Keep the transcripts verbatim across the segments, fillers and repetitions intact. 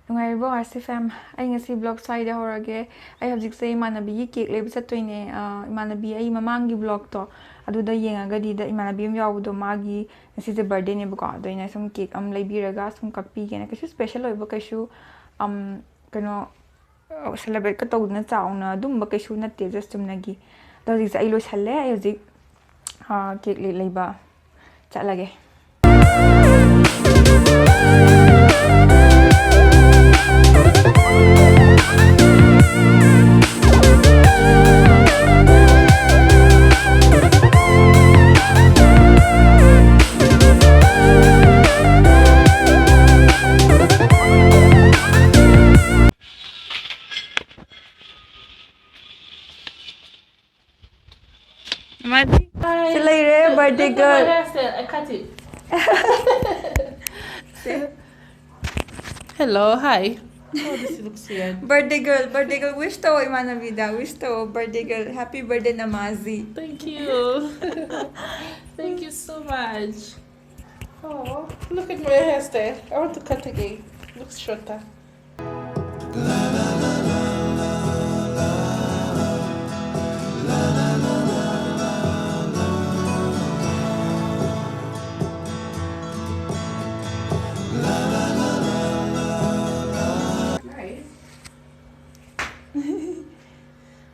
ꯅꯨꯡꯉꯥꯏꯔꯤꯕꯣ, ꯑꯥꯔꯁꯤ ꯐꯦꯝ? ꯑꯩ ꯉꯁꯤ ꯕ꯭ꯂꯣꯒ ꯁ꯭ꯋꯥꯏꯗ ꯍꯧꯔꯒꯦ꯫ ꯑꯩ ꯍꯧꯖꯤꯛꯁꯦ ꯏꯃꯥꯟꯅꯕꯤꯒꯤ ꯀꯦꯛ ꯂꯩꯕ ꯆꯠꯇꯣꯏꯅꯦ꯫ ꯑ, ꯏꯃꯥꯟꯅꯕꯤ, ꯑꯩ ꯃꯃꯥꯡꯒꯤ ꯕ꯭ꯂꯣꯒꯇꯣ ꯑꯗꯨꯗ ꯌꯦꯡꯉꯒꯗꯤ, ꯗ ꯏꯃꯥꯟꯅꯕꯤ ꯑꯃ ꯌꯥꯎꯕꯗꯣ, ꯃꯥꯒꯤ ꯉꯁꯤꯁꯦ ꯕꯥꯔꯗꯦꯅꯦꯕꯀꯣ꯫ ꯑꯗꯣ ꯑꯩꯅ ꯁꯨꯝ ꯀꯦꯛ ꯑꯃ ꯂꯩꯕꯤꯔꯒ ꯁꯨꯝ ꯀꯛꯄꯤꯒꯦꯅ꯫ ꯀꯩꯁꯨ ꯁ꯭ꯄꯦꯁꯦꯜ ꯑꯣꯏꯕ, ꯀꯩꯁꯨ, ꯑꯝ, ꯀꯩꯅꯣ, ꯑ, ꯁꯦꯂꯦꯕ꯭ꯔꯦꯠꯀ ꯇꯧꯗꯅ ꯆꯥꯎꯅ ꯑꯗꯨꯝꯕ ꯀꯩꯁꯨ ꯅꯠꯇꯦ, ꯖꯁ ꯆꯨꯝꯅꯒꯤ꯫ ꯑꯗꯣ ꯍꯧꯖꯤꯛꯁꯦ ꯑꯩ ꯂꯣꯏꯁꯜꯂꯦ꯫ ꯑꯩ ꯍꯧꯖꯤꯛ, ꯑ, ꯀꯦꯛ ꯂꯩ-, ꯂꯩꯕ ꯆꯠꯂꯒꯦ꯫ ꯁꯤ ꯂꯩꯔꯦ, birthday girl. I cut it. Hello, hi. Oh, this looks weird. Birthday girl, birthday girl, wish ꯇꯧ ꯏꯃꯥꯟꯅꯕꯤꯗ, wish ꯇꯧ, birthday girl, happy birthday ꯅꯃꯥꯖꯤ. Thank you. Thank you so much. Oh, look at my hairstyle. I want to cut again. Looks shorter.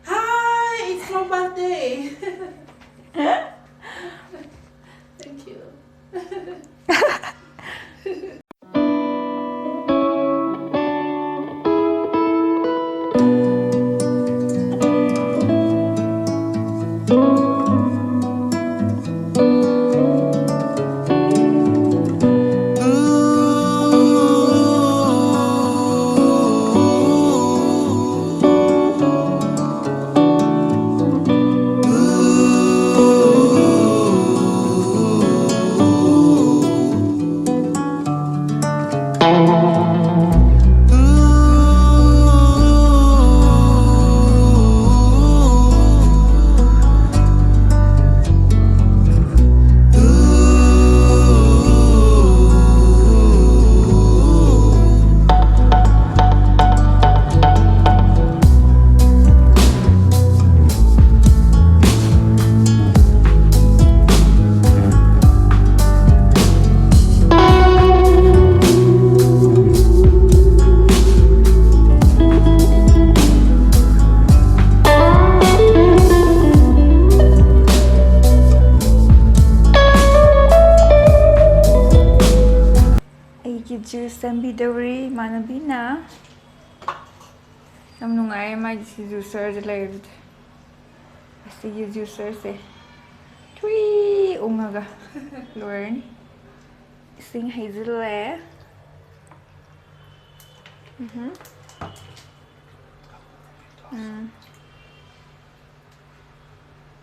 Hi, it's my birthday. Thank you. ꯇꯝꯕꯤꯗꯧꯔꯤ ꯏꯃꯥꯟꯅꯕꯤꯅ꯫ ꯌꯥꯝ ꯅꯨꯡꯉꯥꯏꯌꯦ ꯃꯥꯒꯤ ꯁꯤ ꯖꯨꯁꯔꯁꯦ ꯂꯩꯕꯗ꯫ ꯑꯁꯤꯒꯤ ꯖꯨꯁꯔꯁꯦ ꯊꯨꯏ ꯎꯪꯉꯒ ꯂꯣꯏꯔꯅꯤ꯫ ꯏꯁꯤꯡ ꯍꯩꯖꯤꯜꯂꯦ꯫ ꯎꯝꯍꯨꯝ꯫ ꯎꯝ꯫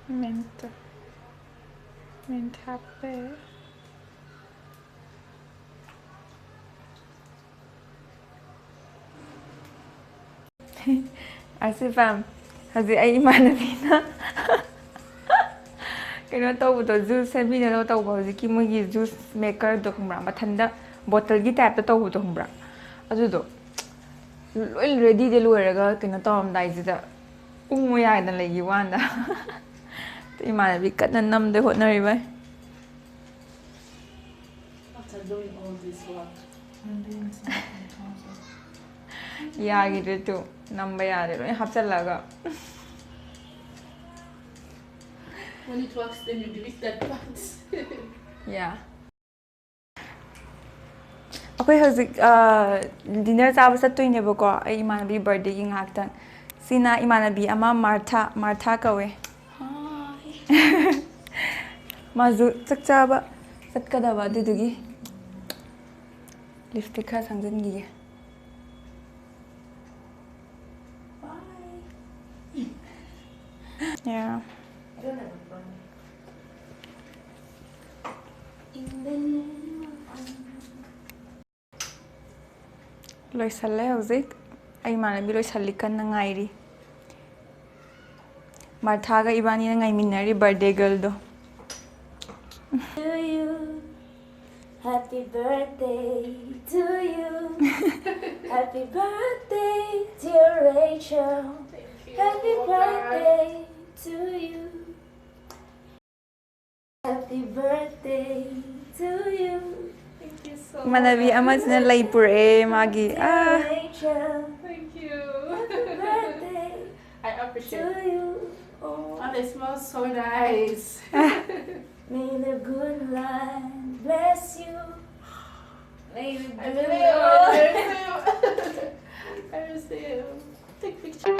ꯃꯤꯟꯇ꯫ ꯃꯤꯟꯇ ꯍꯥꯞꯄꯦ꯫ ꯑꯁꯤ ꯄꯥꯝ꯫ ꯍꯧꯖꯤꯛ ꯑꯩ ꯏꯃꯥꯟꯅꯕꯤꯅ ꯀꯩꯅꯣ ꯇꯧꯕꯗꯣ, ꯖꯨꯁ ꯁꯦꯝꯕꯤꯅꯕ ꯇꯧꯕ, ꯍꯧꯖꯤꯛꯀꯤ ꯃꯣꯏꯒꯤ ꯖꯨꯁ ꯃꯦꯀꯔꯗꯣ ꯈꯪꯕ꯭ꯔꯥ? ꯃꯊꯟꯗ ꯕꯣꯇꯜꯒꯤ ꯇꯥꯏꯞꯇ ꯇꯧꯕꯗꯣ ꯈꯪꯕ꯭ꯔꯥ? ꯑꯗꯨꯗꯣ ꯂꯣꯏ ꯔꯦꯗꯤꯗ ꯂꯣꯏꯔꯒ ꯀꯩꯅꯣ ꯇꯧꯔꯝꯗꯥꯏꯁꯤꯗ ꯎꯪꯉꯨ ꯌꯥꯗꯅ ꯂꯩꯈꯤ ꯋꯥꯅꯤꯗ꯫ ꯏꯃꯥꯟꯅꯕꯤ ꯀꯟꯅ ꯅꯝꯗ ꯍꯣꯠꯅꯔꯤꯕ꯫ After doing all this work, and doing something also. ꯌꯥꯈꯤꯗ꯭ꯔꯦ ꯇꯨ, ꯅꯝꯕ ꯌꯥꯗ꯭ꯔꯦ, ꯂꯣꯏ ꯍꯥꯞꯆꯜꯂꯒ꯫ When it works, then you delete that part. Yeah. ꯑꯩꯈꯣꯏ ꯍꯧꯖꯤꯛ ꯗꯤꯅꯔ ꯆꯥꯕ ꯆꯠꯇꯣꯏꯅꯦꯕꯀꯣ, ꯑꯩ ꯏꯃꯥꯟꯅꯕꯤ ꯕꯥꯔꯗꯦꯒꯤ ꯉꯥꯏꯍꯥꯛꯇꯪ꯫ ꯁꯤꯅ ꯏꯃꯥꯟꯅꯕꯤ ꯑꯃ, ꯃꯥꯔꯊꯥ, ꯃꯥꯔꯊꯥ ꯀꯧꯋꯦ꯫ ꯃꯥꯁꯨ ꯆꯥꯛ ꯆꯥꯕ ꯆꯠꯀꯗꯕ ꯑꯗꯨꯗꯨꯒꯤ ꯂꯤꯞꯁꯇꯤꯛ ꯈꯔ ꯁꯪꯖꯟꯈꯤꯒꯦ꯫ Yeah. ꯂꯣꯏꯁꯜꯂꯦ ꯍꯧꯖꯤꯛ꯫ ꯑꯩ ꯏꯃꯥꯟꯅꯕꯤ ꯂꯣꯏꯁꯜꯂꯤ ꯀꯟꯅ ꯉꯥꯏꯔꯤ꯫ ꯃꯥꯔꯊꯥꯒ ꯏꯕꯥꯅꯤꯅ ꯉꯥꯏꯃꯤꯟꯅꯔꯤ ꯕꯥꯔꯗꯦ ꯒꯔꯜꯗꯣ꯫ To you. Happy birthday to you. Happy birthday, dear Rachel. Thank you. Happy birthday to you. Happy birthday to you. Thank you so much. ꯏꯃꯥꯟꯅꯕꯤ ꯑꯃꯁꯤꯅ ꯂꯩ ꯄꯨꯔꯛꯑꯦ ꯃꯥꯒꯤ꯫ Dear ah. Rachel. Thank you. Happy birthday. I appreciate it. To you. Oh. And it smells so nice. May the good Lord bless you. Hey, we I really want to see you. Take picture.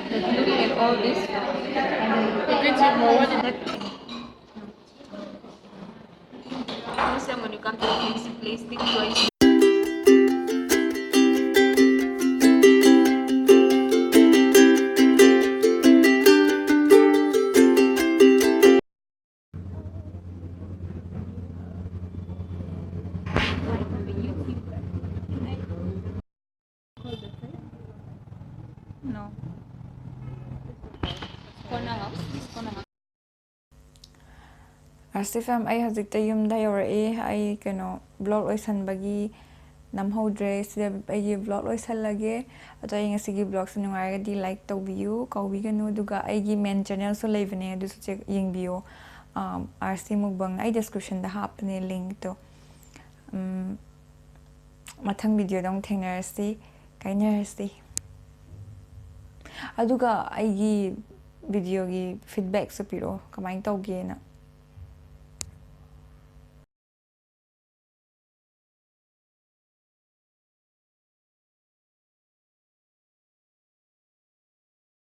Looking at all this, next time when you come to a fancy place, think twice. No. Corner house. This corner house. ꯑꯥꯔꯁꯤ ꯐꯦꯝ, ꯑꯩ ꯍꯧꯖꯤꯛꯇ ꯌꯨꯝꯗ ꯌꯧꯔꯛꯑꯦ꯫ ꯑꯩ ꯀꯩꯅꯣ, block ꯂꯣꯏꯁꯟꯕꯒꯤ ꯅꯝꯍꯧꯗ꯭ꯔꯦ꯫ ꯁꯤꯗ ꯑꯩꯒꯤ block ꯂꯣꯏꯁꯜꯂꯒꯦ꯫ ꯑꯗꯣ ꯑꯩ ꯉꯁꯤꯒꯤ ꯕ꯭ꯂꯣꯛꯁꯦ ꯅꯨꯡꯉꯥꯏꯔꯒꯗꯤ ꯂꯥꯏꯛ ꯇꯧꯕꯤꯌꯨ, ꯀꯥꯎꯕꯤꯒꯅꯨ꯫ ꯑꯗꯨꯒ ꯑꯩꯒꯤ ꯃꯦꯟ ꯆꯦꯅꯦꯜꯁꯨ ꯂꯩꯕꯅꯦ, ꯑꯗꯨꯁꯨ ꯆꯦꯛ, ꯌꯦꯡꯕꯤꯌꯨ꯫ ꯑꯥꯔꯁꯤ ꯃꯨꯛꯕꯪ ꯑꯩ ꯗꯤꯁꯀ꯭ꯔꯤꯞꯁꯟꯗ ꯍꯥꯞꯄꯅꯦ ꯂꯤꯡꯛꯇꯣ꯫ ꯎꯝ, ꯃꯊꯪ ꯚꯤꯗꯤꯑꯣꯗ ꯑꯃꯨꯛ ꯊꯦꯡꯅꯔꯁꯤ, ꯀꯥꯏꯅꯔꯁꯤ꯫ ꯑꯗꯨꯒ ꯑꯩꯒꯤ ꯚꯤꯗꯤꯑꯣꯒꯤ ꯐꯤꯗꯕꯦꯛꯁꯨ ꯄꯤꯔꯛꯑꯣ, ꯀꯃꯥꯏꯅ ꯇꯧꯒꯦꯅ꯫